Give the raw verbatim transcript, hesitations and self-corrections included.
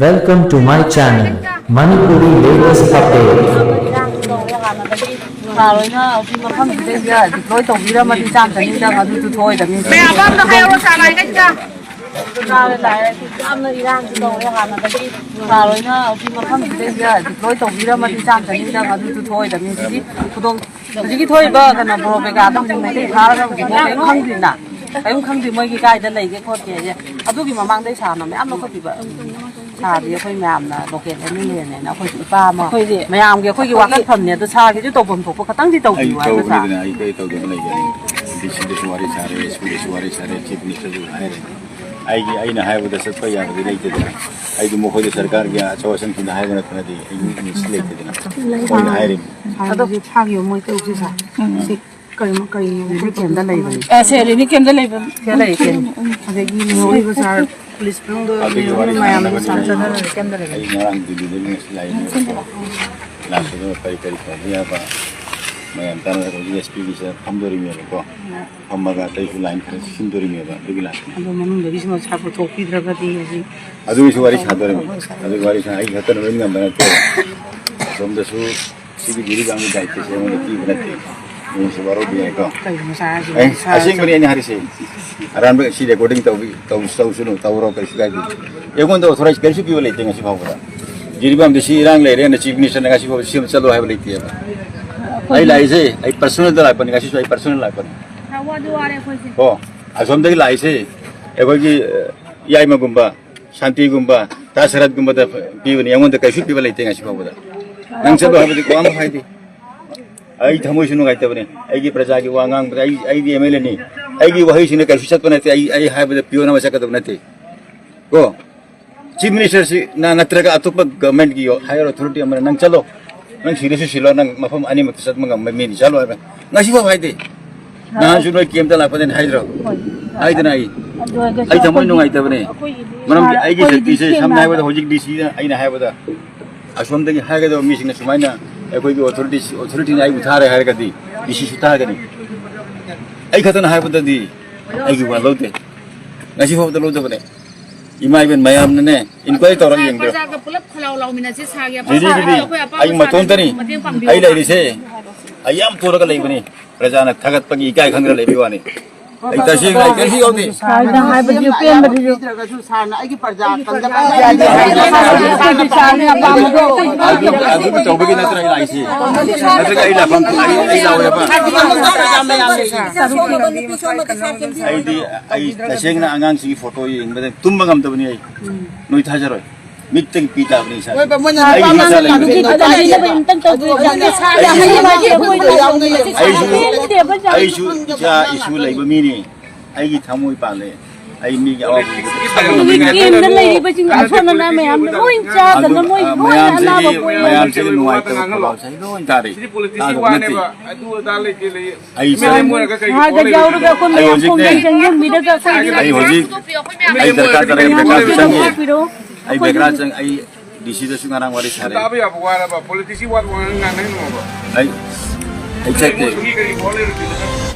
Welcome to my channel, Manipuri latest update. ꯏꯔꯥꯡꯁꯨ ꯇꯧꯔꯦ ꯍꯥꯟꯅꯗꯒꯤ꯫ ꯁꯥꯔꯣꯏꯅ ꯍꯧꯖꯤꯛ ꯃꯐꯝꯁꯤꯗꯩꯗ ꯗꯤꯄ꯭ꯂꯣꯏ ꯇꯧꯕꯤꯔꯝꯃꯗꯤ ꯆꯥꯝ ꯆꯅꯤꯗꯪ ꯑꯗꯨꯁꯨ ꯊꯣꯛꯑꯣꯏꯗꯕꯅꯤ꯫ ꯃꯌꯥꯝ ꯑꯝꯇ ꯍꯥꯏꯔꯛꯑꯣ, ꯆꯥ ꯂꯥꯏ ꯀꯩꯀꯥ꯫ ꯆꯥꯔꯦ ꯂꯥꯏꯔꯦ꯫ ꯌꯥꯝꯅ ꯏꯔꯥꯡꯁꯨ ꯇꯧꯔꯦ ꯍꯥꯟꯅꯗꯒꯤ꯫ ꯁꯥꯔꯣꯏꯅ ꯍꯧꯖꯤꯛ ꯃꯐꯝꯁꯤꯗꯩꯗ ꯗꯤꯄ꯭ꯂꯣꯏ ꯇꯧꯕꯤꯔꯝꯃꯗꯤ ꯆꯥꯝ ꯆꯅꯤꯗꯪ ꯑꯗꯨꯁꯨ ꯊꯣꯛꯑꯣꯏꯗꯕꯅꯤ꯫ ꯁꯤꯗꯤ ꯈꯨꯗꯣꯡ ꯍꯧꯖꯤꯛꯀꯤ ꯊꯣꯛꯏꯕ ꯀꯩꯅꯣ ꯕꯣꯔꯣ ꯀꯩꯀꯥꯗꯣ ꯍꯧꯖꯤꯛ ꯃꯩꯇꯩ ꯐꯥꯔꯒ ꯍꯧꯖꯤꯛꯐꯥꯎ ꯀꯔꯤꯝ ꯈꯪꯗ꯭ꯔꯤꯅ꯫ ꯀꯔꯤꯝ ꯈꯪꯗ꯭ꯔꯤ ꯃꯣꯏꯒꯤ ꯀꯥꯏꯗ ꯂꯩꯒꯦ ꯈꯣꯠꯀꯦꯁꯦ꯫ ꯑꯗꯨꯒꯤ ꯃꯃꯥꯡꯗꯩ ꯁꯥꯔꯅ ꯃꯌꯥꯝ ꯂꯧꯈꯠꯈꯤꯕ꯫ ꯁꯥꯔꯗꯤ ꯑꯩꯈꯣꯏ ꯃꯌꯥꯝꯅ ꯂꯣꯀꯦꯜ ꯑꯦꯝ ꯑꯦꯜ ꯑꯦꯅꯦꯅ ꯑꯩꯈꯣꯏꯁꯨ ꯏꯄꯥ ꯑꯃ ꯑꯩꯈꯣꯏꯗꯤ ꯃꯌꯥꯝꯒꯤ ꯑꯩꯈꯣꯏꯒꯤ ꯑꯩꯈꯣꯏꯒꯤ ꯋꯥꯀꯠꯐꯝꯅꯦ꯫ ꯑꯗꯣ ꯁꯥꯔꯒꯤꯁꯨ ꯇꯧꯐꯝ ꯊꯣꯛꯄ ꯈꯇꯪꯗꯤ ꯑꯩ ꯇꯧꯕꯤꯌꯨ ꯍꯥꯏꯕ ꯁꯥꯔ꯫ ꯇꯧꯕꯅꯤꯗꯅ ꯑꯩ ꯀꯩ ꯇꯧꯗꯅ ꯂꯩꯒꯅꯤ? ꯗꯤ ꯁꯤꯗꯁꯨ ꯋꯥꯔꯤ ꯁꯥꯔꯦ, ꯑꯦꯁ ꯄꯤꯗꯁꯨ ꯋꯥꯔꯤ ꯁꯥꯔꯦ, ꯆꯤꯐ ꯃꯤꯅꯤꯁꯇꯔꯁꯨ ꯍꯥꯏꯔꯦ꯫ ꯑꯩꯒꯤ, ꯑꯩꯅ ꯍꯥꯏꯕꯗ ꯆꯠꯄ ꯌꯥꯕꯗꯤ ꯂꯩꯇꯦꯗꯅ꯫ ꯑꯩꯗꯤ ꯃꯈꯣꯏꯗ ꯁꯔꯀꯥꯔꯒꯤ ꯑꯆꯧ ꯑꯁꯥꯡꯁꯤꯡꯗ ꯍꯥꯏꯕ ꯅꯠꯇꯅꯗꯤ ꯑꯩ ꯃꯤꯁꯤ ꯂꯩꯇꯦꯗꯅ꯫ ꯃꯣꯏꯅ ꯍꯥꯏꯔꯤꯕꯅꯤ꯫ ꯑꯗꯣ ꯁꯥꯔꯒꯤ ꯐꯥꯈꯤꯕ ꯃꯣꯏ ꯇꯔꯨꯛꯁꯦ ꯁꯥꯔ꯫ ꯁꯤ ꯀꯔꯤꯅꯣ, ꯀꯔꯤꯅꯣ? ꯔꯤꯂꯤꯐ ꯀꯦꯝꯗ ꯂꯩꯕꯅꯤ꯫ ꯑꯦ, ꯁꯦ, ꯔꯤꯂꯤꯐ ꯀꯦꯝꯗ ꯂꯩꯕ꯫ ꯁꯤꯗ ꯂꯩ, ꯁꯦ꯫ ꯑꯗꯒꯤ ꯂꯩꯍꯧꯔꯤꯕ ꯁꯥꯔ, ꯄꯨꯂꯤꯁ ꯃꯅꯨꯡꯗ ꯑꯗꯨꯒꯤ ꯂꯩꯍꯧꯔꯤꯕ ꯋꯥꯔꯤ ꯃꯌꯥꯝꯗꯣ ꯁꯥꯔ ꯁꯥꯟꯅꯔꯒ ꯆꯠꯅꯔꯒ ꯀꯦꯝꯗ ꯂꯩꯕꯅꯤ꯫ ꯑꯩ ꯉꯔꯥꯡ ꯗꯤꯜꯂꯤꯗꯒꯤ ꯉꯁꯤ ꯂꯥꯛꯏꯅꯦꯕꯀꯣ꯫ ꯂꯥꯛꯄꯗ ꯀꯔꯤ ꯀꯔꯤ ꯇꯧꯕ ꯌꯥꯕ ꯃꯌꯥꯝ ꯇꯥꯟꯅꯔꯒ ꯍꯧꯖꯤꯛ ꯑꯦꯁ ꯄꯤꯒꯤꯁꯦ ꯐꯝꯗꯣꯔꯤꯕꯅꯦꯕꯀꯣ꯫ ꯐꯝꯃꯒ ꯑꯇꯩꯁꯨ ꯂꯥꯏꯟ ꯈꯔ ꯁꯤꯟꯗꯣꯔꯤꯕꯅꯦꯕ, ꯑꯗꯨꯒꯤ ꯂꯥꯛꯄꯅꯦ꯫ ꯑꯗꯣ ꯃꯅꯨꯡꯗꯒꯤꯁꯨ ꯃꯁꯥ ꯄꯨꯊꯣꯛꯄꯤꯗ꯭ꯔꯒꯗꯤ ꯍꯧꯖꯤꯛ ꯑꯗꯨꯒꯤꯁꯨ ꯋꯥꯔꯤ ꯁꯥꯗꯣꯔꯤꯕꯅꯤ꯫ ꯑꯗꯨꯒꯤ ꯋꯥꯔꯤ ꯁꯥ-, ꯑꯩ ꯈꯛꯇꯅ ꯂꯣꯏ ꯉꯝꯕ ꯅꯠꯇꯦ꯫ ꯑꯁꯣꯝꯗꯁꯨ ꯁꯤꯒꯤ ꯖꯤꯔꯤꯕꯥꯝꯒꯤ ꯗꯥꯏꯇꯁꯦ ꯑꯩꯉꯣꯟꯗ ꯄꯤꯕ ꯅꯠꯇꯦ꯫ ꯅꯣꯏꯁꯨ ꯋꯥꯔꯧꯕ ꯌꯥꯏꯀꯣ꯫ ꯀꯩꯒꯤꯅꯣ ꯁꯥꯔ ꯍꯥꯏꯁꯤꯕꯣ? ꯑꯦ, ꯁꯥꯔ ꯑꯁꯦꯡꯕꯅꯤ ꯑꯩꯅ ꯍꯥꯏꯔꯤꯁꯦ꯫ ꯑꯔꯥꯟꯕ ꯁꯤ ꯔꯦꯀꯣꯔꯗꯤꯡ ꯇꯧꯕꯤ-, ꯇꯧ-, ꯇꯧꯁꯅꯨ, ꯇꯧꯔꯣ, ꯀꯩꯁꯨ ꯀꯥꯏꯗꯦ꯫ ꯑꯩꯉꯣꯟꯗ ꯑꯣꯊꯣꯔꯥꯏꯖ ꯀꯔꯤꯁꯨ ꯄꯤꯕ ꯂꯩꯇꯦ ꯉꯁꯤ ꯐꯥꯎꯕꯗ꯫ ꯖꯤꯔꯤꯕꯥꯝꯗ ꯁꯤ ꯏꯔꯥꯡ ꯂꯩꯔꯦꯅ ꯆꯤꯐ ꯃꯤꯅꯤꯁꯇꯔꯅ ꯉꯁꯤ ꯐꯥꯎꯕ ꯁꯤ ꯑꯃ ꯆꯠꯂꯣ ꯍꯥꯏꯕ ꯂꯩꯇꯦꯕ꯫ ꯑꯩ ꯂꯥꯛꯏꯁꯦ ꯑꯩ ꯄꯔꯁꯣꯅꯦꯜꯗ ꯂꯥꯛꯄꯅꯤ, ꯉꯁꯤꯁꯨ ꯑꯩ ꯄꯔꯁꯣꯅꯦꯜ ꯂꯥꯛꯄꯅꯤ꯫ ꯋꯥꯗꯤ ꯋꯥꯔꯦ ꯑꯩꯈꯣꯏꯁꯦ꯫ ꯀꯣ, ꯑꯁꯣꯝꯗꯒꯤ ꯂꯥꯛꯏꯁꯦ ꯑꯩꯈꯣꯏꯒꯤ, ꯑ, ꯌꯥꯏꯃꯒꯨꯝꯕ, ꯁꯥꯟꯇꯤꯒꯨꯝꯕ, ꯇꯥ ꯁꯔꯠꯀꯨꯝꯕꯗ ꯄꯤꯕꯅꯤ, ꯑꯩꯉꯣꯟꯗ ꯀꯩꯁꯨ ꯄꯤꯕ ꯂꯩꯇꯦ ꯉꯁꯤ ꯐꯥꯎꯕꯗ꯫ ꯅꯪ ꯆꯠꯂꯣ ꯍꯥꯏꯕꯗꯤ ꯋꯥ ꯑꯃ ꯍꯥꯏꯗꯦ꯫ ꯑꯩ ꯊꯃꯣꯏꯁꯨ ꯅꯨꯡꯉꯥꯏꯇꯕꯅꯦ꯫ ꯑꯩꯒꯤ ꯄ꯭ꯔꯖꯥꯒꯤ ꯋꯥ ꯉꯥꯡꯕꯗ ꯑꯩ, ꯑꯩꯗꯤ ꯑꯦꯝ ꯑꯦꯜ ꯑꯦꯅꯤ꯫ ꯑꯩꯒꯤ ꯋꯥꯍꯩꯁꯤꯅ ꯀꯩꯁꯨ ꯆꯠꯄ ꯅꯠꯇꯦ꯫ ꯑꯩ, ꯑꯩ ꯍꯥꯏꯕꯗ ꯄꯤꯌꯣꯟ ꯑꯃ ꯆꯠꯀꯗꯕ ꯅꯠꯇꯦ꯫ ꯀꯣ? ꯆꯤꯐ ꯃꯤꯅꯤꯁꯇꯔꯁꯤ ꯅ-, ꯅꯠꯇ꯭ꯔꯒ ꯑꯇꯣꯞꯄ ꯒꯚꯔꯟꯃꯦꯟꯠꯀꯤ ꯍꯥꯏꯌꯔ ꯑꯣꯊꯣꯔꯤꯇꯤ ꯑꯃꯅ ꯅꯪ ꯆꯠꯂꯣ, ꯅꯪ ꯁꯤꯔꯁꯨ ꯁꯤꯜꯂꯣ, ꯅꯪ ꯃꯐꯝ ꯑꯅꯤꯃꯛꯇ ꯆꯠꯄ ꯉꯝꯕ ꯃꯤꯅꯤ, ꯆꯠꯂꯣ ꯍꯥꯏꯕ꯫ ꯉꯁꯤꯐꯥꯎ ꯍꯥꯏꯗꯦ꯫ ꯅꯍꯥꯟꯁꯨ ꯅꯣꯏ ꯀꯦꯝꯇ ꯂꯥꯛꯄꯗꯅꯤ ꯍꯥꯏꯗ꯭ꯔꯣ? ꯍꯣꯏ꯫ ꯍꯥꯏꯗꯅ ꯑꯩ, ꯑꯗꯨ ꯑꯣꯏꯔꯒꯁꯨ ꯑꯩ ꯊꯃꯣꯏ ꯑꯩꯈꯣꯏꯒꯤ, ꯅꯨꯡꯉꯥꯏꯇꯕꯅꯦ꯫ ꯑꯩꯈꯣꯏꯒꯤꯗꯤ ꯃꯔꯝꯗꯤ ꯁꯥꯔ, ꯑꯩꯒꯤ ꯑꯩꯈꯣꯏꯒꯤꯗꯤ ꯁꯛꯇꯤꯁꯦ ꯁꯦꯡꯅ ꯁꯝꯅ ꯍꯥꯏꯕꯗ ꯍꯥꯏꯕ ꯍꯧꯖꯤꯛ ꯗꯤ ꯁꯤꯗ ꯑꯩꯅ ꯍꯥꯏꯕꯗ ꯑꯁꯣꯝꯗꯒꯤ ꯍꯥꯏꯒꯗꯕ ꯃꯤꯁꯤꯡꯅ ꯁꯨꯃꯥꯏꯅ ꯑꯩꯈꯣꯏꯒꯤ ꯑꯣꯊꯣꯔꯤꯇꯤꯁ-, ꯑꯣꯊꯣꯔꯤꯇꯤꯅ ꯑꯩꯕꯨ ꯊꯥꯔꯦ ꯍꯥꯏꯔꯒꯗꯤ ꯗꯤ ꯁꯤꯁꯨ ꯊꯥꯒꯅꯤ꯫ ꯑꯩ ꯈꯛꯇꯅ ꯍꯥꯏꯕꯗꯗꯤ ꯑꯩꯒꯤ ꯋꯥ ꯂꯧꯗꯦ꯫ ꯉꯁꯤ ꯐꯥꯎꯕꯗ ꯂꯧꯗꯕꯅꯦ꯫ ꯏꯃꯥ ꯏꯕꯦꯟ ꯃꯌꯥꯝꯅꯅꯦ, ꯏꯟꯀ꯭ꯋꯥꯏꯔꯤ ꯇꯧꯔꯒ ꯌꯦꯡꯕꯤꯔꯣ꯫ ꯄ꯭ꯔꯖꯥꯒ ꯄꯨꯂꯞ ꯈꯂꯥꯎ ꯂꯥꯎꯃꯤꯟꯅꯁꯤ, ꯁꯥꯔꯒꯤ ꯑꯄꯥꯝꯕ ꯖꯤꯗꯤꯒꯤꯗꯤ ꯁꯥꯔꯒꯤ ꯑꯩꯈꯣꯏ ꯑꯄꯥꯝꯕ ꯑꯩ ꯃꯇꯣꯝꯇꯅꯤ꯫ ꯃꯇꯦꯡ ꯄꯥꯡꯕꯤꯌꯨ꯫ ꯑꯩ ꯂꯩꯔꯤꯁꯦ, ꯑꯩ ꯌꯥꯝ ꯊꯣꯔꯒ ꯂꯩꯕꯅꯤ꯫ ꯄ꯭ꯔꯖꯥꯅ ꯊꯥꯒꯠꯄꯒꯤ ꯏꯀꯥꯏ ꯈꯪꯗꯅ ꯂꯩꯕꯒꯤ ꯋꯥꯅꯤ꯫ ꯑꯩ ꯇꯁꯦꯡꯅ ꯑꯩ ꯀꯔꯤꯁꯨ ꯌꯥꯎꯗꯦ꯫ ꯁꯥꯔꯗ ꯍꯥꯏꯕꯗꯤ ꯄꯦꯟꯕꯗꯨꯁꯨ ꯄꯤꯗ꯭ꯔꯒꯁꯨ ꯁꯥꯔꯅ ꯑꯩꯒꯤ ꯄ꯭ꯔꯖꯥ ꯀꯟꯖꯕ ꯑꯩꯈꯣꯏꯒꯤ ꯁꯥꯔꯒꯤ ꯑꯄꯥꯝꯕꯗꯣ ꯑꯗꯨ, ꯑꯗꯨ ꯇꯧꯕꯒꯤ ꯅꯠꯇ꯭ꯔ ꯑꯩ ꯂꯥꯛꯏꯁꯦ? ꯅꯠꯇ꯭ꯔꯒ ꯑꯩ ꯂꯥꯛꯐꯝ, ꯑꯩ, ꯑꯩ ꯂꯥꯛꯑꯣꯏꯕ? ꯁꯣꯝꯗ ꯅꯨꯄꯤ ꯁꯣꯝꯗ ꯁꯥꯔ ꯀꯦꯝꯁꯤ ꯑꯩꯗꯤ, ꯑꯩ ꯇꯁꯦꯡꯅ ꯑꯉꯥꯡꯁꯤꯡꯒꯤ ꯐꯣꯇꯣ ꯌꯦꯡꯕꯗ ꯇꯨꯝꯕ ꯉꯝꯗꯕꯅꯤ ꯑꯩ꯫ ꯅꯣꯏ ꯊꯥꯖꯔꯣꯏ꯫ ꯃꯤꯠꯇꯒꯤ ꯄꯤ ꯇꯥꯕꯅꯤ ꯏꯁꯥ꯫ ꯍꯣꯏꯕ, ꯃꯣꯏꯅ ꯑꯩꯒꯤ ꯅꯨꯄꯥ ꯏꯆꯥ ꯃꯆꯥ ꯂꯩꯕꯅꯤ꯫ ꯅꯨꯄꯤꯗꯨꯗ ꯂꯩꯅꯕ ꯑꯝꯇꯪ ꯇꯧꯕꯤꯌꯨ꯫ ꯑꯗꯨꯒ ꯃꯣꯏꯅ ꯁꯥꯔ ꯑꯩꯁꯨ, ꯍꯥꯏꯌꯦ, ꯃꯥꯒꯤ ꯑꯩꯈꯣꯏꯗ ꯑꯩꯁꯨ, ꯌꯥꯎꯅꯤꯡꯉꯦ꯫ ꯑꯩꯁꯨ ꯏꯆꯥ ꯏꯁꯨ ꯂꯩꯕ ꯃꯤꯅꯤ꯫ ꯑꯩꯒꯤ ꯊꯃꯣꯏ ꯄꯥꯜꯂꯦ꯫ ꯑꯩ ꯃꯤꯒꯤ ꯑꯋꯥꯕ ꯎꯕꯗ ꯈꯥꯡꯕ ꯉꯝꯕ ꯃꯤ ꯅꯠꯇꯦ꯫ ꯀꯦꯝꯗ ꯂꯩꯔꯤꯕꯁꯤꯡ ꯑꯁꯣꯟ ꯑꯅꯥ ꯃꯌꯥꯝꯗꯣ ꯂꯣꯏ ꯆꯥꯗꯅ ꯑꯗꯨ, ꯃꯣꯏ ꯑ, ꯂꯣꯏꯅ ꯃꯌꯥꯝꯁꯤꯒꯤ, ꯑꯅꯥꯕ ꯄꯣꯛꯑꯦ꯫ ꯃꯌꯥꯝꯁꯤꯒꯤ ꯅꯨꯡꯉꯥꯏꯇꯕ ꯈꯣꯜꯂꯥꯎꯁꯦ ꯑꯩ ꯂꯣꯏ ꯇꯥꯔꯦ꯫ ꯁꯤꯗꯤ ꯄꯣꯂꯤꯇꯤꯛꯁꯀꯤ ꯇꯥꯗꯕ ꯅꯠꯇꯦ꯫ ꯋꯥꯅꯦꯕ꯫ ꯑꯗꯨ ꯑꯗꯥ ꯂꯩꯇꯦ, ꯂꯩꯌꯦ꯫ ꯑꯩ ꯁꯥꯔꯒ ꯌꯥꯎꯔꯒ ꯑꯩꯈꯣꯏ ꯑꯩ ꯃꯌꯥꯝ ꯍꯧꯖꯤꯛꯅꯦ꯫ ꯈꯣꯡꯖꯪ ꯆꯪꯁꯤꯟꯕꯤꯔꯒ ꯑꯩꯈꯣꯏꯒꯤ ꯑꯩ ꯍꯧꯖꯤꯛ, ꯑꯩ ꯗꯔꯀꯥꯔ ꯇꯥꯔꯦ, ꯑꯩ ꯗꯔꯀꯥꯔ ꯆꯪꯒꯦ꯫ ꯉꯥꯛꯄꯤꯔꯣ꯫ ꯑꯩ ꯕꯦꯒ꯭ꯔꯥ ꯆꯪ-, ꯑꯩ ꯗꯤ ꯁꯤꯗꯁꯨ ꯉꯔꯥꯡ ꯋꯥꯔꯤ ꯁꯥꯔꯦ꯫ ꯇꯥꯕ ꯌꯥꯕ ꯋꯥꯔꯕ? ꯄꯣꯂꯤꯇꯤꯛꯁꯀꯤ ꯋꯥ ꯉꯥꯡꯅ ꯉꯥꯡꯅꯩꯅꯣꯕ? ꯑꯩ, ꯑꯩ ꯆꯠꯇꯦ꯫ ꯃꯤ ꯀꯔꯤ ꯋꯥ ꯂꯩꯔꯨꯗꯣꯏꯅꯣ?